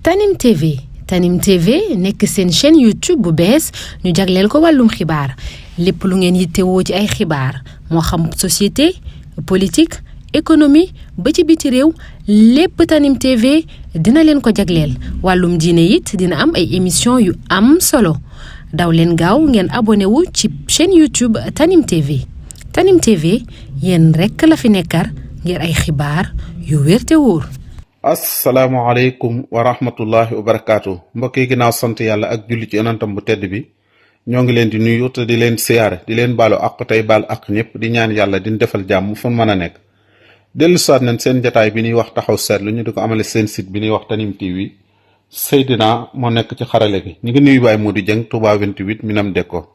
Tanim TV Tanim TV nekk seen chaîne YouTube bu bees ñu jagleel ko wàllum xibaar lépp lu ngeen yittewoo ci ay xibaar moo xam société politique économie ba ci biti réew lépp Tanim TV dina leen ko jagleel wàllum diine it dina am ay émission yu am solo daw leen gaaw ngeen abonné wu ci chaîne YouTube Tanim TV Tanim TV yéen rekk la fi nekkar ngir ay xibaar yu wér te wóor. asalaamaaleykum wa rahmatullahi wa barakaatu mbokk yi ginnaaw sant yàlla ak julli ci yonentam bu tedd bi ñoo ngi leen di nuyu te di leen siyaare di leen baalu ak tey baal ak ñëpp di ñaan yàlla di defal jàmm fu mën a nekk. dellu soit nañ seen jataay bi ñuy wax taxaw seetlu ñu di ko amale seen site bi ñuy wax Tanim TV Seydina moo nekk ci xarale gi ñu ngi nuyu Baye Modou Dieng Touba 28 Minam Dekko.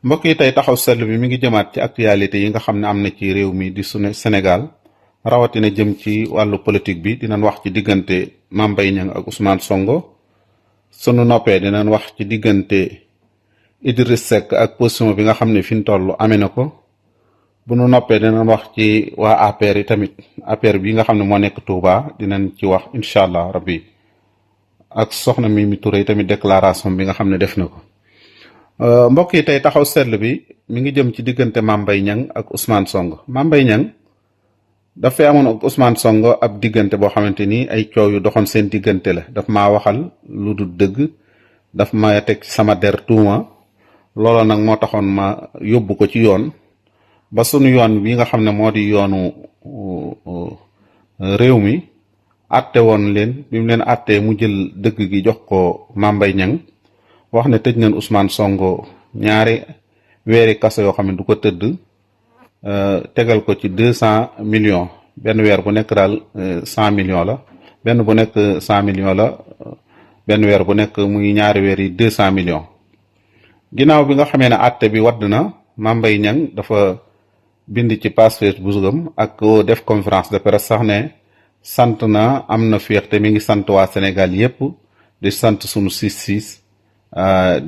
mbokk yi tey taxaw seetlu bi mi ngi jëmaat ci actualité yi nga xam ne am na ci réew mi di sunu Sénégal. rawatina jëm ci wàllu politique bi dinañ wax ci diggante Mame Mbaye Niang ak Ousmane Sonko sunu noppee dinañ wax ci diggante Idriss Seck ak position bi nga xam ne fi ñu toll amee na ko bu nu noppee dinañ wax ci waa APR yi tamit APR bi nga xam ne moo nekk Touba dinañ ci wax incha allah rabbi ak soxna Mimi Touré tamit déclaration bi nga xam ne def na ko. mbokk yi tey taxaw seetlu bi mi ngi jëm ci diggante Mame Mbaye Niang ak Ousmane Sonko Mame Mbaye Niang dafay amoon ak Ousmane Sonko ab diggante boo xamante ni ay coow yu doxoon seen diggante la daf maa waxal lu du dëgg daf ma teg sama der tuuma loolu nag moo taxoon ma yóbbu ko ci yoon ba sunu yoon bi nga xam ne moo di yoonu réew mi àtte woon leen bi mu leen àttee mu jël dëgg gi jox ko Mame Mbaye Niang wax ne tëj nañ Ousmane Sonko ñaari weeri kaso yoo xam ne du ko tëdd tegal ko ci 200 millions benn weer bu nekk daal 100 millions la benn bu nekk 100 millions la benn weer bu nekk muy ñaari weer yi 200 millions. ginnaaw bi nga xamee ne àtte bi wadd na Mame Mbaye Niang dafa bind ci page Facebook am ak def conférence de presse sax ne sant na am na féex te mi ngi sant waa Sénégal yépp di sant sunu 6-6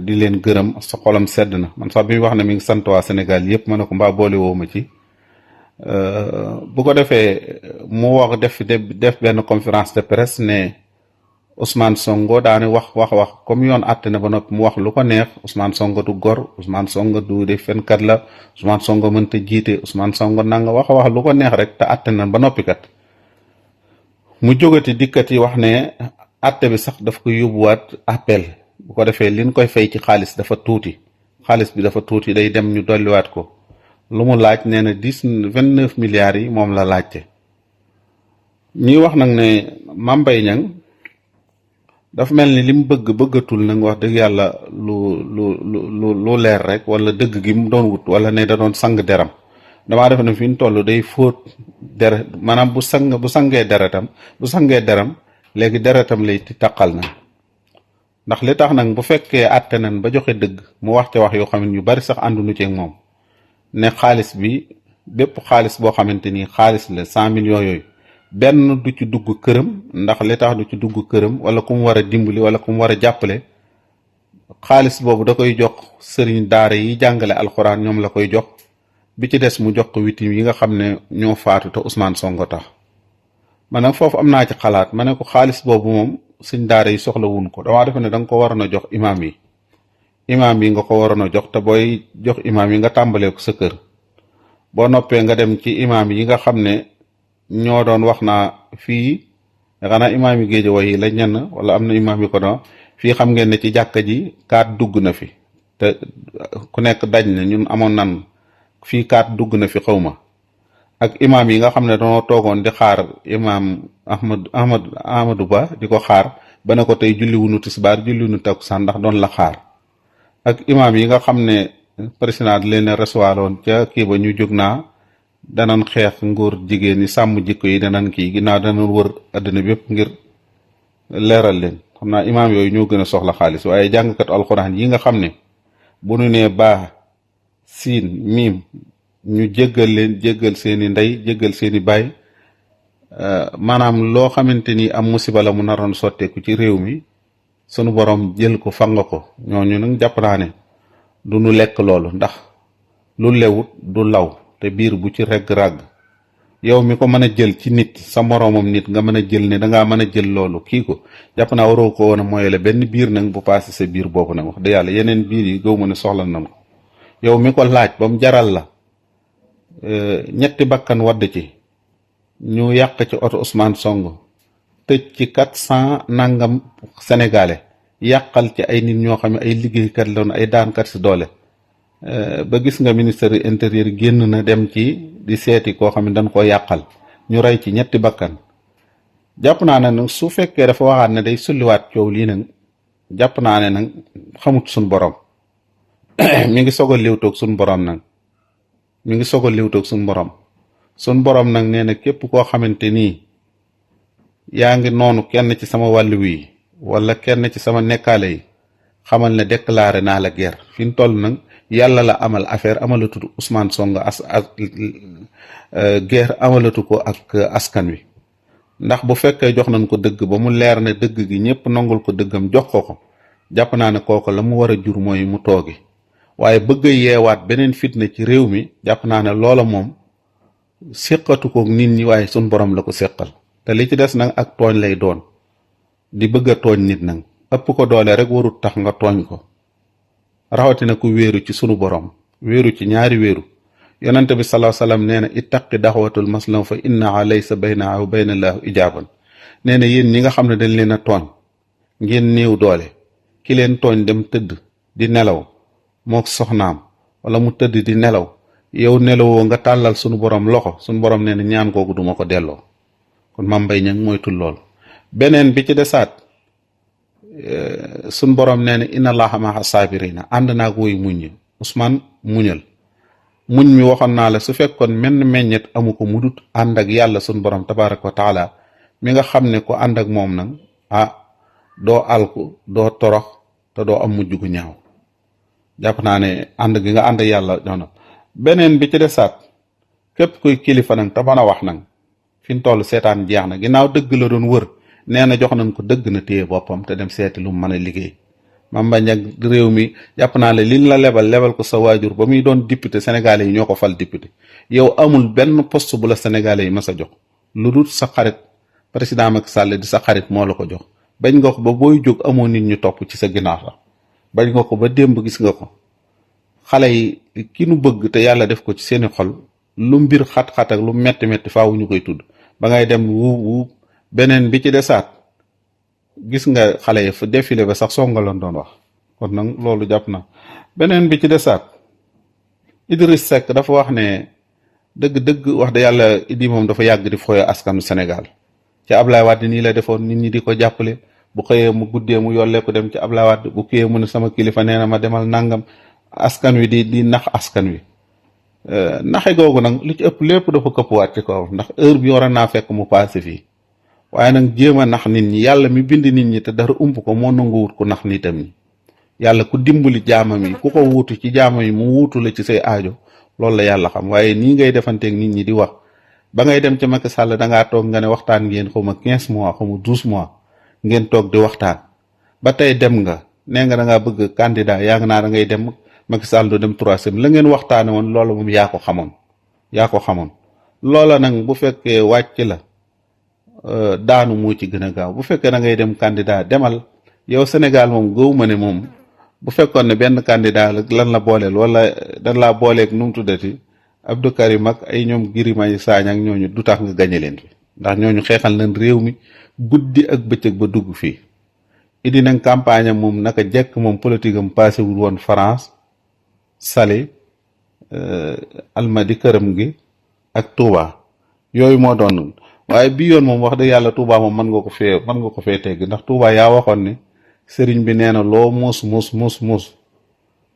di leen gërëm sa xolam sedd na man sax bi wax ne mi ngi sant waa Sénégal yépp ma ne ko mbaa boole woo ma ci bu ko defee mu wax def benn conférence de presse ne Ousmane Sonko daane wax comme yoon àtte na ba noppi mu wax lu ko neex Ousmane Sonko du gor Ousmane Sonko du def fenkat la Ousmane Sonko mënta jiite Ousmane Sonko nanga wax lu ko neex rek te àtte na ba noppi kat mu jógati dikkati wax ne àtte bi sax daf ko yóbbuwaat appel bu ko defee liñ koy fay ci xaalis dafa tuuti xaalis bi dafa tuuti day dem ñu dolliwaat ko lu mu laaj nee na 29 milliards yi moom la laajte. ñuy wax nag ne Mame Mbaye Niang dafa mel ni li mu bëggatul nag wax dëgg yàlla lu leer rek wala dëgg gi mu doon wut wala ne da doon sang deram damaa def ne fi ñu toll day fóot deret maanaam bu sangee deram léegi deretam lay taqal na. ndax li tax nag bu fekkee àtte nañ ba joxe dëgg mu wax ca wax yoo xam ne ñu bari sax ànduñu ci ak moom ne xaalis bi bépp xaalis boo xamante ni xaalis la 100 millions yooyu benn du ci dugg këram ndax li tax du ci dugg këram wala ku mu war a dimbali wala ku mu war a jàppale xaalis boobu da koy jox sëriñ daara yi jàngale alxuraan ñoom la koy jox bi ci des mu jox ko victime yi nga xam ne ñoo faatu te Ousmane Sonko tax man nag foofu am naa ci xalaat ma ne ko xaalis boobu moom suñ daara yi soxla wuñ ko damaa defe ne da nga ko waroon a jox imaam yi nga ko waroon a jox te booy jox imaam yi nga tàmbalee ko sa kër boo noppee nga dem ci imaam yi nga xam ne ñoo doon wax naa fii xanaa imaam yi Géejawaay yi la ñenn wala am na imaam yi ko doon fii xam ngeen ne ci jàkka ji kaat dugg na fi te ku nekk daj na ñun amoon nan fii kaat dugg na fi xawma ak imaam yi nga xam ne dañoo toogoon di xaar imaam Ahmadou Ba di ko xaar ba ne ko tey julli wunu tisbaar julli wunu takkusaan ndax doon la xaar ak imaam yi nga xam ne président di leen recevoir woon ca kii ba ñu jóg naa danañ xeex nguur jigéen ñi sàmm jikko yi danañ kii ginnaaw danañ wër àddina bépp ngir leeral leen xam naa imaam yooyu ñoo gën a soxla xaalis waaye jàngkat alxuraan yi nga xam ne bu nu nee baa siin miim ñu jéggal seeni ndey jéggal seeni baay maanaam loo xamante ni am musiba la mu naroon sotteeku ci réew mi sunu borom jël ko fang ko ñooñu nag jàpp naa ne du nu lekk loolu ndax lu lewut du law te biir bu ci regg ràgg yow mi ko mën a jël ci nit sa moroomam nit nga mën a jël ne dangaa mën a jël loolu kii ko jàpp naa waroo ko woon a moyele benn biir nag bu paase sa biir boobu nag wax dëgg yàlla yeneen biir yi gëw ma ne soxla nañ ko yow mi ko laaj ba mu jaral la ñetti bakkan wadd ci ñu yàq ci oto Ousmane Sonko tëj ci 400 nangam sénégalais yàqal ci ay nit ñoo xam ne ay liggéeykat la doon ay daankat si doole ba gis nga ministre intérieur génn na dem ci di seeti koo xam ne dañ koo yàqal ñu rey ci ñetti bakkan jàpp naa ne nag su fekkee dafa waxaat ne day sulliwaat coow lii nag jàpp naa ne nag xamut suñ borom mi ngi soog a liwtoog suñ borom nag mi ngi soog a liwtoog suñ borom nag nee na képp koo xamante nii yaa ngi noonu kenn ci sama wàllu wi wala kenn ci sama nekkaale yi xamal ne déclaré naa la guerre fi mu toll nag yàlla la amal affaire amalatu Ousmane Sonko guerre amalatu ko ak askan wi ndax bu fekkee jox nañ ko dëgg ba mu leer ne dëgg gi ñëpp nangul ko dëggam jox ko jàpp naa ne kooku la mu war a jur mooy mu toogi waaye bëgg a yeewaat beneen fitna ci réew mi jàpp naa ne loola moom séqatu ko nit ñi waaye suñ borom la ko séqal te li ci des nag ak tooñ lay doon di bëgg a tooñ nit nag ëpp ko doole rek warut tax nga tooñ ko rawatina ku wéeru ci sunu borom wéeru ci ñaari wéeru yonente bi sallallahu alayhi wasallam nee na ittaqi daxwatul maslam fa innaha laysa baynaha wa bayna llaahi ijaaban nee na yéen ñi nga xam ne dañ leen a tooñ ngeen néew doole ki leen tooñ dem tëdd di nelaw mook soxnaam wala mu tëdd di nelaw yow nelawoo nga tàllal sunu borom loxo sunu borom nee na ñaan googu duma ko delloo kon Mame Mbaye Niang moytul lool beneen bi ci desaat sun borom nee na inna allaha ma'a saabirina ànd naag woy muñ Ousmane muñal muñ mi waxoon naa la su fekkoon menn meññet amu ko mudut ànd ak yàlla sun borom tabaraka wa taala mi nga xam ne ko ànd ak moom nag doo alku doo torox te doo am mujj gu ñaaw jàpp naa ne ànd gi nga ànd ak yàlla ñoo beneen bi ci desaat képp kuy kilifa nag te mën a wax nag fi mu toll seetaan jeex na ginnaaw dëgg la doon wër nee na jox nañ ko dëgg na téye boppam te dem seeti lu mu mën a liggéey Mame Mbaye Niang réew mi jàpp naa ne liñ la lebal ko sa waajur ba muy doon député sénégalais yi ñoo ko fal député yow amul benn poste bu la sénégalais yi mas a jox lu dul sa xarit président Macky Sall di sa xarit moo la ko jox bañ nga ko ba booy jóg amoo nit ñu topp ci sa ginnaaw la bañ nga ko ba démb gis nga ko xale yi ki nu bëgg te yàlla def ko ci seeni xol lu mbir xat-xat ak lu metti metti faawu ñu koy tudd ba ngay dem wu beneen bi ci desaat gis nga xale yi fa défilé ba sax songaloon doon wax kon nag loolu jàpp na beneen bi ci desaat Idriss Seck dafa wax ne dëgg-dëgg wax da yàlla Idi moom dafa yàgg di foyo askanu Sénégal ci Ablaye Wade nii la defoon nit ñi di ko jàppale bu xëyee mu guddee mu yollee ko dem ci Ablaye Wade bu kiyee mu ne sama kilifa nee na ma demal nangam askan wi di nax askan wi naxe googu nag li ci ëpp lépp dafa këppwaat ci kaw ndax heure bi war naa fekk mu passé fii waaye nag jéem a nax nit ñi yàlla mi bind nit ñi te dara ump ko moo nanguwut ku nax nitam ñi yàlla ku dimbali jaamam yi ku ko wuutu ci jaamam yi mu wuutu la ci say aajo loolu la yàlla xam waaye nii ngay defanteeg nit ñi di wax ba ngay dem ci Macky Sall dangaa toog nga ne waxtaan ngeen xaw ma 15 mois xaw ma 12 mois ngeen toog di waxtaan ba tey dem nga nee nga dangaa bëgg candidat yaa ngi naa da ngay dem Macky Sall du dem 3e la ngeen waxtaane woon loolu moom yaa ko xamoon loola nag bu fekkee wàcc la daanu moo ci gën a gaaw bu fekkee da ngay dem candidat demal yow Sénégal moom gëw ma ne moom bu fekkoon ne benn candidat lan la booleel wala dan laa booleeg nu mu tuddati Abdou Karim ak ay ñoom Guirimaye Sagna ak ñooñu du tax nga gañe leen fi ndax ñooñu xeexal nañ réew mi guddi ak bëccëg ba dugg fii idi nag campagne am moom naka jekk moom politique am passé wul woon France Saly Almadi këram gi ak Touba yooyu moo doon waaye bii yoon moom wax dëgg yàlla Touba moom mën nga ko fee tegg ndax Touba yaa waxoon ne sëriñ bi nee na loo muus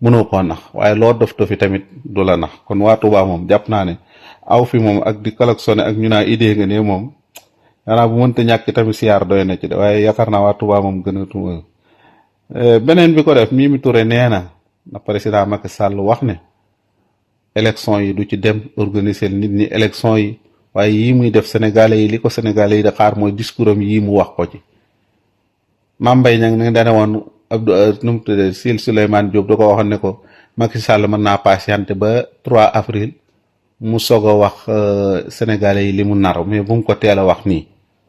mënoo koo nax waaye loo dof dofi tamit du la nax kon waa Touba moom jàpp naa ne aw fi moom ak di klaxonné ak ñu naa idée nga ne moom yaanaa bu mënta ñàkk tamit siyaar doy na ci de waaye yaakaar naa waa Touba moom gën a tuuma beneen bi ko def Mimi Touré nee na président Macky Sall wax ne élection yi du ci dem organiser nit ñi élection yi waaye yii muy def sénégalais yi li ko sénégalais yi da xaar mooy discours am yii mu wax ko ci Mame Mbaye Niang nag dane woon Abdou nu mu tuddee Sil Souleymane Diop da ko waxoon ne ko Macky Sall mën naa patienté ba 3 avril mu soog a wax sénégalais yi li mu nar mais bu mu ko teel a wax nii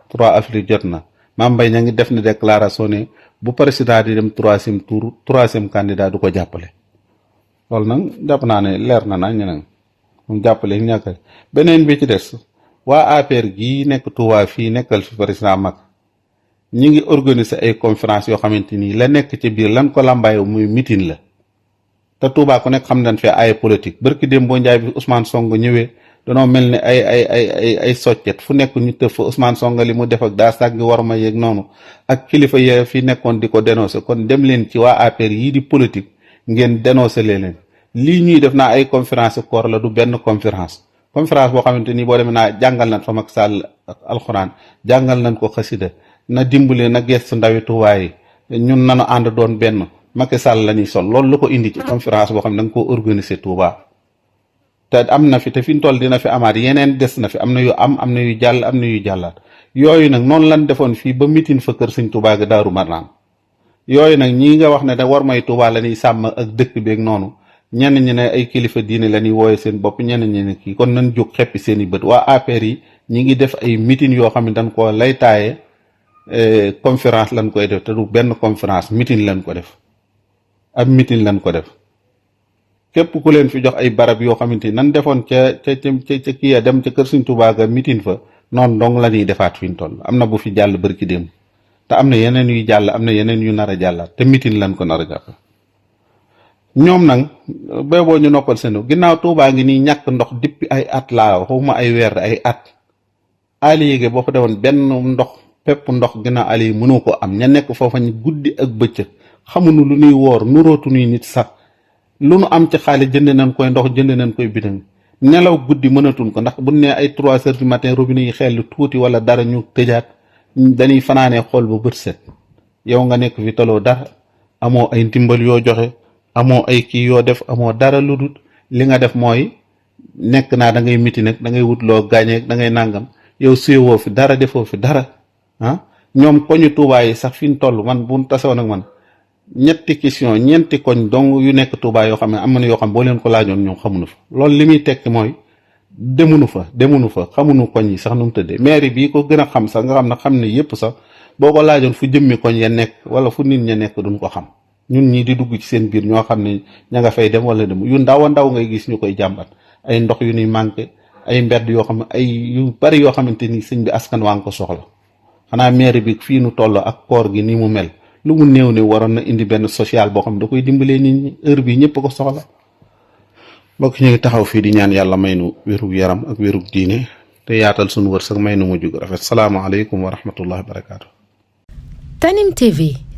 3 avril jot na Mame Mbaye Niang ngi def na déclaration ne bu président di dem 3e tour 3e candidat du ko jàppale loolu nag jàpp naa ne leer na nañ nag mu jàppale ñàkk beneen bi ci des waa APR gii nekk Touba fii nekkal fi président mag ñi ngi organiser ay conférence yoo xamante ni la nekk ci biir lan ko làmbaayoo muy meeting la te Touba ku nekk xam nañ fi ay politique barki dem boo njaay bi Ousmane Sonko ñëwee danoo mel ni ay soccet fu nekk ñu tëf fa Ousmane Sonko li mu def ak daa sàgg war ma yeeg noonu ak kilifa yee fi nekkoon di ko dénoncer kon dem leen ci waa APR yii di politique ngeen dénoncer leen lii ñuy def naa ay conférence koor la du benn conférence boo xamante ni boo demee naa jàngal nañ fa Macky Sall alxuraan jàngal nañ ko xasida na dimbale na gestu ndawi Touba yi ñun nanu ànd doon benn Macky Sall la ñuy sol loolu la ko indi ci conférence boo xam ne da nga koo organiser Touba te am na fi te fi ñu toll dina fi amaat yeneen des na fi am na yu am na yu jàll am na yu jàllaat yooyu nag noonu lan defoon fii ba mitin fa kër Sëñ Touba ga Daaru Marnaan yooyu nag ñii nga wax ne da war may Touba la ñuy sàmm ak dëkk beeg noonu ñenn ñi ne ay kilifa diine la ñuy wooye seen bopp ñenn ñi ne kii kon nañ jóg xeppi seen i bët waa APR yi ñi ngi def ay mitin yoo xam ne dañ koo lay taaye conférence lañ koy def te du benn conférence mitin lañ ko def ab mitin lañ ko def képp ku leen fi jox ay barab yoo xamante ni nan defoon ca kii ya dem ca kër Sëñ Tuubaa ga mitin fa noonu dong la ñuy defaat fi ñu toll am na bu fi jàll bërki dem te am na yeneen yuy jàll am na yeneen yu nar a jàllaat te mitin lañ ko nar a jàpp ñoom nag booboo ñu noppal seen ginnaaw Tuubaa ngi nii ñàkk ndox dippi ay at laa waxuma ay weer ay at ali yéege boo fa defoon benn ndox pepp ndox ginnaaw ali yi mënoo ko am ña nekk foofa ñu guddi ak bëccëg xamuñu lu ñuy woor nurootu nuy nit sax lu nu am ci xaalis jënd nañ koy ndox jënd nañ koy bidon nelaw guddi mënatuñ ko ndax bu ne ay 3 heures du matin robinet yi xel tuuti wala dara ñu tëjaat dañuy fanaanee xool ba bët set yow nga nekk fi taloo dara amoo ay ndimbal yoo joxe amoo ay kii yoo def amoo dara lu dul li nga def mooy nekk naa da ngay miti nag da ngay wut loo gaañeeg da ngay nàngam yow suyewoo fi dara defoo fi dara ah ñoom koñu Tuubaa yi sax fi ñu toll man bu tasewoon ak man ñetti koñ dong yu nekk Touba yoo xam ne am na yoo xam boo leen ko laajoon ñoom xamuñu fa loolu li muy tekki mooy demuñu fa xamuñu koñ yi sax nu mu tëddee mairie bii ko gën a xam sax nga xam ne yépp sax boo ko laajoon fu jëmmi koñ ya nekk wala fu nit ña nekk duñ ko xam ñun ñii di dugg ci seen biir ñoo xam ne ña nga fay dem wala dem yu ndaw a ndaw ngay gis ñu koy jàmbat ay ndox yu ñuy manqué ay mbedd yoo xam ne ay yu bari yoo xamante ni sëñ bi askan waa nga ko soxla xanaa mairie bi fii nu toll ak koor gi ni mu mel lu mu néew ne waroon na indi benn social boo xam ne da koy dimbalee nit ñi heure bi ñëpp ko soxla mbokk ñu ngi taxaw fii di ñaan yàlla may nu wérug yaram ak wérug diine te yaatal sunu wërsëg may nu mujj gu rafet salaamaaleykum wa rahmatullahi wa barakaatu.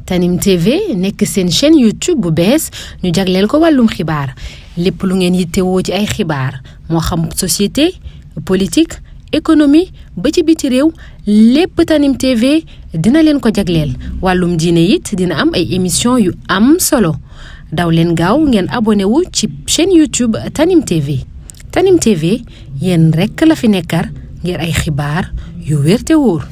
Tanim TV nekk seen chaîne YouTube bu bees ñu jagleel ko wàllum xibaar lépp lu ngeen yittewoo ci ay xibaar moo xam société politique économie ba ci biti réew lépp Tanim TV dina leen ko jagleel wàllum diine it dina am ay émission yu am solo daw leen gaaw ngeen abonné wu ci chaîne YouTube Tanim TV yéen rekk la fi nekkar ngir ay xibaar yu wér te wóor